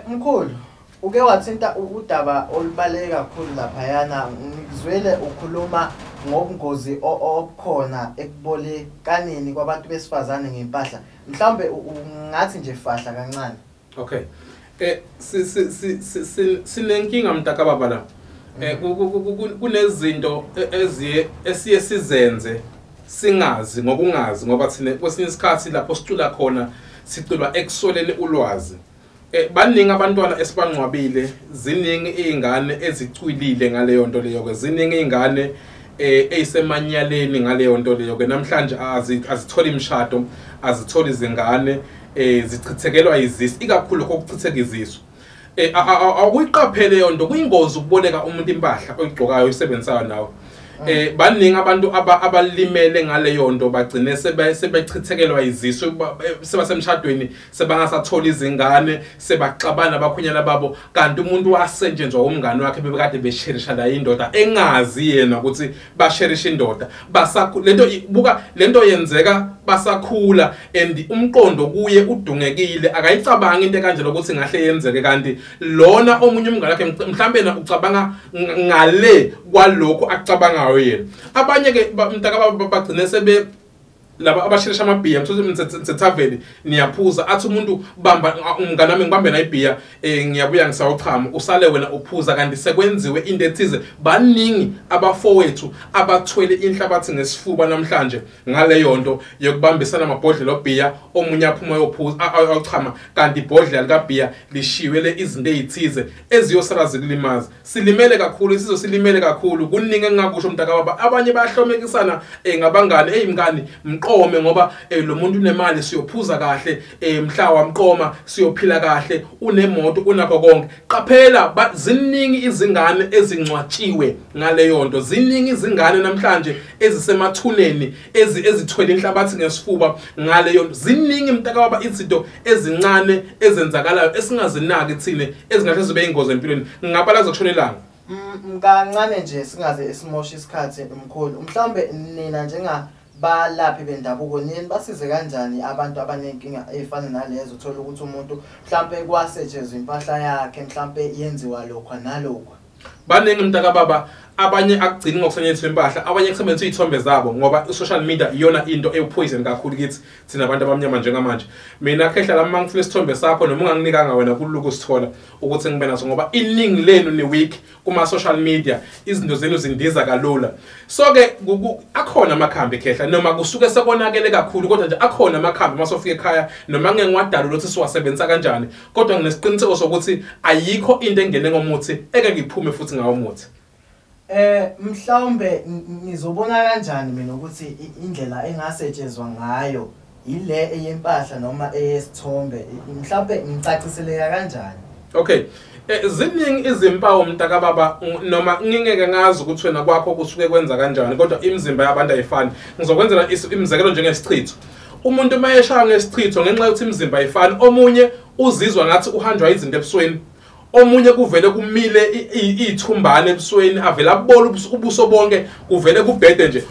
Mkhulu, uke wathinta udaba olubaluleke kakhulu laphayana. Ngizwele ukhuluma ngobungozi obukhona ekubolekaneni kwabantu besifazane ngempahla. Mhlawumbe ungathi nje fahla kancane. Okay. Sinenkinga mntakababa la. Kunezinto eziye esiye sizenze singazi ngokungazi, ngoba thina kwesinye isikhathi lapho sicula khona siculwa ekusoleni ulwazi. Baningi abantwana esibangcwabile, ziningi izingane ezicwilile ngaleyo nto leyo ke, ziningi izingane ezisemanyaleni ngaleyo nto leyo ke. Namhlanje azitholi imishado, azitholi izingane, zichithekelwa izisu, ikakhulu kokuchitheka izisu. Awuyiqaphele leyo nto, kuyingozi ukuboleka umuntu impahla oyigqokayo oyisebenzisayo nawe. Baningi abantu abalimele ngaleyo nto, bagcine sebechithekelwa izisu, sebasemshadweni, sebangasathola izingane, sebaxabana abakhwenyana babo, kanti umuntu wasetshenzwa umngane wakhe bebekade besherisha la indoda engazi yena ukuthi basherisha indoda. Lento buka lento yenzeka basakhula, and umqondo kuye udungekile, akayicabangi into kanje lokuthi ngahle yenzeke, kanti lona omunye umngane wakhe mhlambe na ucabanga ngale kwalokho akucabangayo yena. Abanye ke mntakababa bagcine sebe laba abashirisha amabhiya, mthothi nsethaveni niyaphuza, athi umuntu bamba umngane wami ngibambe na ibhiya, ngiyabuya ngisawuchama, usale wena uphuza, kanti sekwenziwe into ethize. Baningi abafowethu abathwele inhlabathi ngesifuba namhlanje ngaleyo nto yokubambisana amabhodlela obhiya, omunye aphuma ayophuza ayochama, kanti ibhodlela likabhiya lishiwele izinto ezithize eziyosala zikulimaza. Silimele kakhulu, isizwe silimele kakhulu. Kuningi engingakusho mntakababa. Abanye bayahlomekisana ngabangani, hey mngani mqome ngoba lo muntu unemali, siyophuza kahle, mhla wamqoma siyophila kahle, unemoto, unakho konke. Qaphela, ziningi izingane ezingcwatshiwe ngaleyo nto, ziningi izingane namhlanje ezisemathuneni ezithwele inhlabathi ngesifuba ngaleyo nto. Ziningi mntakababa izinto ezincane ezenzakalayo esingazinaki thina ezingahle zibe ingozi empilweni. Ngingabala kushona ilanga. Kancane nje singaze esimoshe isikhathi mkhulu. Mhlawumbe nina njenga balaphi bendabuko nini basize kanjani abantu abanenkinga ezifana nalezo, uthola ukuthi umuntu mhlambe kwasetshenzwa impahla yakhe, mhlambe yenziwa lokho nalokho? Baningi mntakababa, abanye akugcini ngokusetshenziswa impahla, abanye kusebenziswa izithombe zabo, ngoba i-social media iyona into ewupoison kakhulu kithi thina abantu abamnyama njengamanje. Mina khehla lami mangifuna isithombe sakho noma unganginikanga wena kulula ukusithola ukuthi ngibe naso, ngoba iningi lenu ni weak kuma social media, izinto zenu zindiza kalula. So ke akhona amakhambi khehla, noma kusuke sekonakele kakhulu, kodwa nje akhona amakhambi masofika ekhaya, noma ngeke ngiwadalule ukuthi siwasebenzisa kanjani, kodwa nginesiqiniseko sokuthi ayikho into engene ngomuthi eke ngiphume futhi ngawo umuthi. Mhlawumbe ngizobona kanjani mina ukuthi indlela engasetshenzwa ngayo ile eyempahla noma eyesithombe, mhlawumbe ngicaciseleka kanjani? Okay. Ziningi izimpawu mntakababa, noma ngingeke ngazi ukuthi wena kwakho kusuke kwenza kanjani, kodwa imizimba yabantu ayifani. Ngizokwenzela imizekelo njengesichitho. Umuntu uma eshaya ngesichitho ngenxa yokuthi imizimba ayifani, omunye uzizwa ngathi uhanjwa izinto ebusweni, omunye kuvele kumile ithumbane ebusweni, avela abole ubuso bonke, kuvele kubhede nje.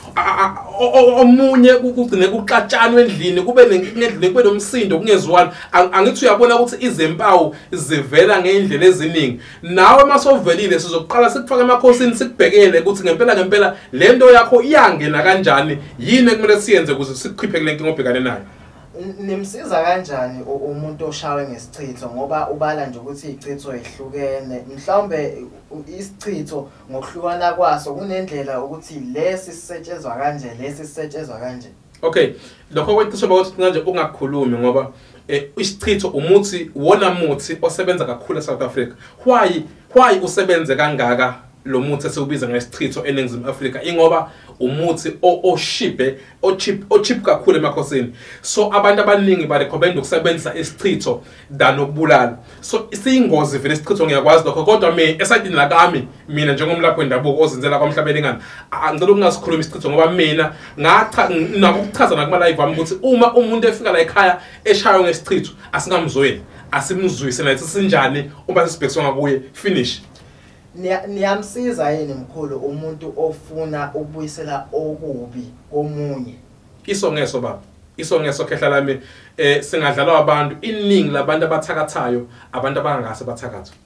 Omunye kugcine kuxatshanwe endlini, kube nenkinga endlini, kube nomsindo, kungezwani. Angithi uyabona ukuthi izimpawu zivela ngeindlela eziningi. Nawe masovelile sizoqala sikufaka emakhosini, sikubhekele ukuthi ngempela ngempela lento yakho iyangena kanjani, yini ekumele siyenze ukuze sikukhiphe kule nkinga obhekane nayo. Nimsiza kanjani umuntu oshawe ngesichitho, ngoba ubala nje ukuthi izichitho ehlukene, mhlawumbe isichitho ngokuhlukana kwaso kunendlela ukuthi lesi sisetshenzwa kanje, lesi sisetshenzwa kanje? Okay, lokho kweqiso bakuthi manje ungakhulumi, ngoba isichitho umuthi, wona muthi osebenza kakhulu eSouth Africa. Why usebenze kangaka lo muthi esiwubiza ngesichitho eNingizimu Afrika? Ingoba umuthi oshibe, o-cheap kakhulu emakhosini. So abantu abaningi barecommend ukusebenzisa isichitho than ukubulala. So siyingozi vele isichitho, ngiyakwazi lokho, kodwa mina esayidini lakami, mina njengomlaphi wendabuko ozinzela kwaMhlabelingana, angicela ukungasikhulumi isichitho, ngoba mina nakuchaza nakuma live wami ukuthi uma umuntu efika la ekhaya eshaywa ngesichitho, asingamzweli, asimzwise nathi sinjani uma sesibhekiswa ngakuye, finish. Niyamsiza yini mkhulu umuntu ofuna ukubuyisela okubi komunye? Iso ngeso baba. Iso ngeso, khehla lami, singadlalwa abantu. Iningi labantu abathakathayo abantu abangase bathakathwe.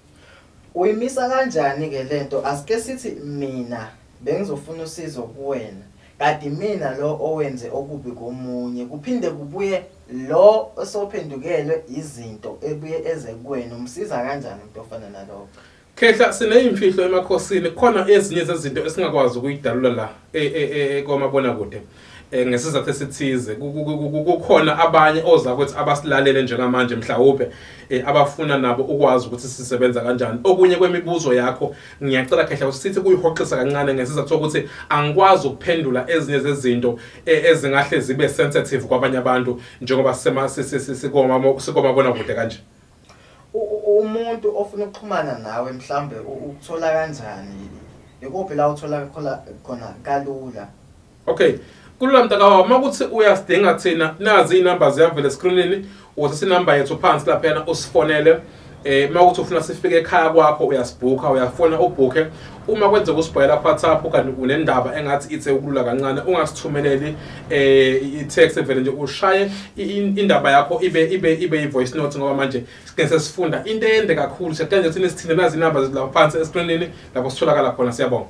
Uyimisa kanjani ke lento? Asike sithi mina bengizofuna usizo kuwena, kanti mina lo owenze okubi komunye, kuphinde kubuye lo osophendukelwe izinto ebuye eze kuwena, umsiza kanjani umuntu ofana nalokho? Khehla, sineyimfihlo emakhosini. Khona ezinye zezinto esingakwazi ukuyidalula la komabonakude ngesizathu esithize. Kukhona abanye ozakwethu abasilalele njengamanje, mhlawumbe abafuna nabo ukwazi ukuthi sisebenza kanjani. Okunye kwemibuzo yakho ngiyacela, khehla, ukuthi sithi kuyihoxisa kancane ngesizathu sokuthi angikwazi ukuphendula ezinye zezinto ezingahle zibe sensitive kwabanye abantu njengoba sikomabonakude kanje. Umuntu ofuna ukuxhumana nawe mhlambe ukuthola kanjani? Ikuphi la uthola khona kalula? Okay, kulula, mntakawa. Uma kuthi uyasidinga thina, nazi iy'namba ziyavela eskrinini. Uthatha inamba yethu phansi laphayana, usifonele. Uma kuthi ufuna sifike ekhaya kwakho, uyasibhukha, uyafona ubhukhe. Uma kwenzeka usibhayela ku-WhatsApp kanti unendaba engathi ithe ukulula kancane, ungasithumeleli i-text, vele nje ushaye indaba yakho ibe i-voice note, ngoba manje sike sesifunda into ende kakhulu. Siyacela nje thina sithinde, nazi inamba zethu lapha phansi eskrinini lapho sitholakala khona. Siyabonga.